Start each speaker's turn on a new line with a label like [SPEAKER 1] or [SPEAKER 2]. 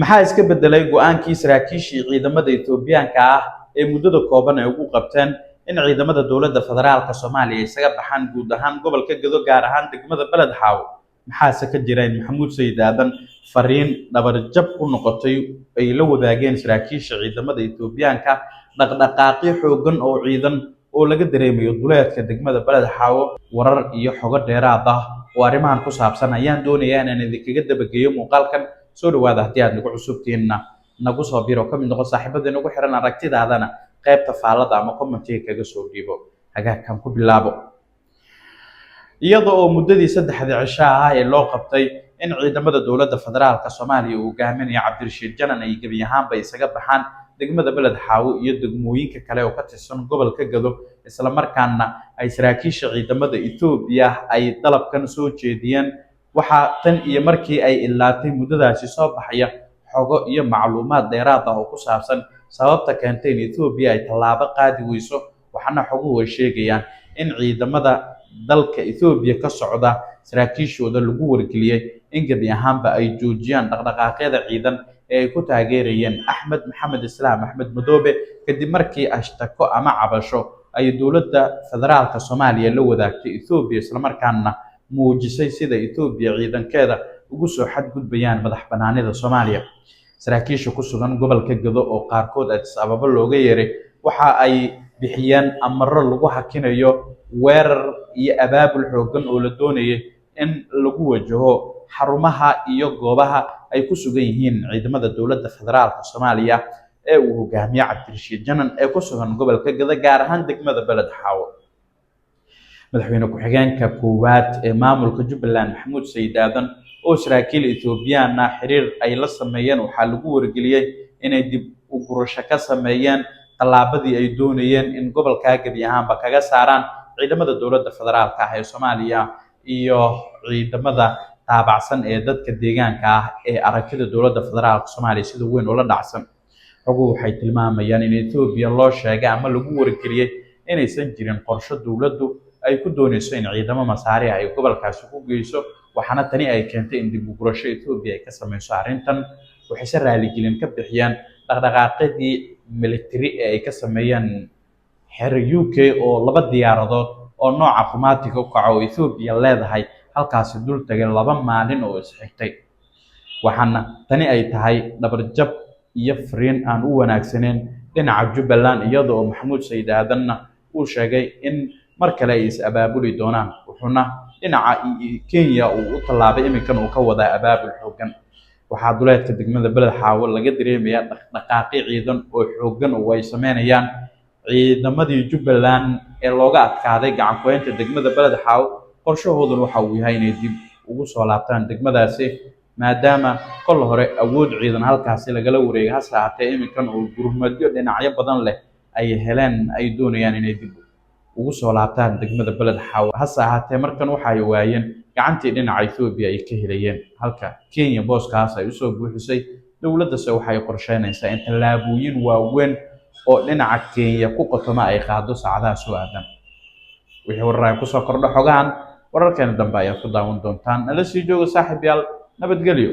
[SPEAKER 1] Maxaa iska beddelay go'aankii saraakiishii ciidamada Etoobiyaanka ah ee muddada kooban ay ugu qabteen in ciidamada dowladda federaalka Soomaaliya isaga baxaan guud ahaan gobolka Gedo, gaar ahaan degmada Beled Xaawo? Maxaase ka jira in Maxamuud Sayid Aadan fariin dhabarjab ku noqotay ay la wadaageen saraakiisha ciidamada Etoobiyaanka? Dhaqdhaqaaqyo xooggan oo ciidan oo laga dareemayo duleedka degmada Beled Xaawo. Warar iyo xogo dheeraad ah oo arrimahan ku saabsan ayaan doonayaa inaan idinkaga dabageeyo muuqaalkan. Soo dhawaada, haddii aad nagu cusubtihiinna nagu soo biro, ka mid noqo saaxiibada nagu xiran, aragtidaadana qaybta faallada ama commentiga kaga soo dhiibo. Hagaagkan ku bilaabo. Iyada oo muddadii 3da cisho ah ee loo qabtay in ciidamada dowladda federaalka Soomaaliya uu hogaaminayo Cabdirashiid Janan ay gebi ahaanba isaga baxaan degmada Beled Xaawo iyo degmooyinka kale oo ka tirsan gobolka Gado, islamarkaana ay saraakiisha ciidamada Etoobiya ay dalabkan soo jeediyeen, waxaa tan iyo markii ay ilaatay muddadaasi soo baxaya xogo iyo macluumaad dheeraad ah oo ku saabsan sababta keentay in Etoobiya ay tallaabo qaadi weyso. Waxaana xoguhu ay sheegayaan in ciidamada dalka Etoobiya ka socda saraakiishooda lagu wargeliyey in gebi ahaanba ay joojiyaan dhaqdhaqaaqyada ciidan ee ay ku taageerayeen Axmed Maxamed Islaam, Axmed Madoobe, kadib markii ashtako ama cabasho ay dowladda federaalka Soomaaliya la wadaagtay Etoobiya, islamarkaana muujisay sida Etoobiya ciidankeeda ugu soo xadgudbayaan madax banaanida Soomaaliya. Saraakiisha ku sugan gobolka Gado oo qaarkood Addis Ababa looga yeeray waxa ay bixiyeen amaro lagu hakinayo weerar iyo abaabul xooggan oo la doonayay in lagu wajaho xarumaha iyo goobaha ay ku sugan yihiin ciidamada dowladda federaalka Soomaaliya ee uu hogaamiye Cabdirashiid Janan ee ku sugan gobolka Gado, gaar ahaan degmada Beled Xaawo. Madaxweyne ku-xigeenka koowaad ee maamulka Jubbaland, Maxamuud Sayid Aadan, oo saraakiil Ethoobiyan ah xiriir ay la sameeyeen, waxaa lagu wargeliyey inay dib u gurasho ka sameeyeen tallaabadii ay doonayeen in gobolkaa gebi ahaanba kaga saaraan ciidamada dowladda federaalka ah ee Soomaaliya iyo ciidamada taabacsan ee dadka deegaanka ah ee aragtida dowladda federaalka Soomaaliya sida weyn ula dhacsan. Xoguhu waxay tilmaamayaan in Etoobiya loo sheegay ama lagu wargeliyey inaysan jirin qorsho dowladdu ay ku doonayso in ciidamo Masaari ah ay gobolkaasi ku geyso, waxaana tani ay keentay in dib u gurasho Etoobiya ay ka sameyso arrintan. Waxayse raaligelin ka bixiyeen dhaqdhaqaaqyadii military ee ay ka sameeyeen xero UK oo laba diyaaradood oo nooca qumaatiga u kaco oo Etoobiya leedahay halkaasi dul tagay 2 maalin oo isxigtay. Waxaana tani ay tahay dhabarjab iyo fariin aan u wanaagsaneyn dhinaca Jubbaland, iyada oo Maxamuud Sayid Aadanna uu sheegay in mar kale ay is abaabuli doonaan, wuxuuna dhinaca Kenya uu u tallaabay iminkan uu ka wadaa abaabul xooggan. Waxaa duleedka degmada Beled Xaawo laga dareemayaa dhaqdhaqaaqyo ciidan oo xooggan oo ay sameynayaan ciidamadii Jubbaland ee looga adkaaday gacan ku-haynta degmada Beled Xaawo. Qorshahooduna waxa uu yahay inay dib ugu soo laabtaan degmadaasi, maadaama kol hore awood ciidan halkaasi lagala wareegay, hase ahaatee iminkan oo gurmadyo dhinacyo badan leh ay heleen ay doonayaan inay dib ugu soo laabtaan degmada Beled Xaawo. Hase ahaatee markan waxa ay waayeen gacantii dhinaca Etoobiya ay ka helayeen, halka Kenya booskaas ay usoo buuxisay. Dowladdase waxay qorsheynaysaa in tallaabooyin waaweyn oo dhinaca Kenya ku qotoma ay qaado saacadaha soo aadan. Wixii warar ay kusoo kordho xogahan, wararkeena dambe ayaad ku daawan doontaan. Nala sii jooga, saaxiib yaal. Nabadgelyo.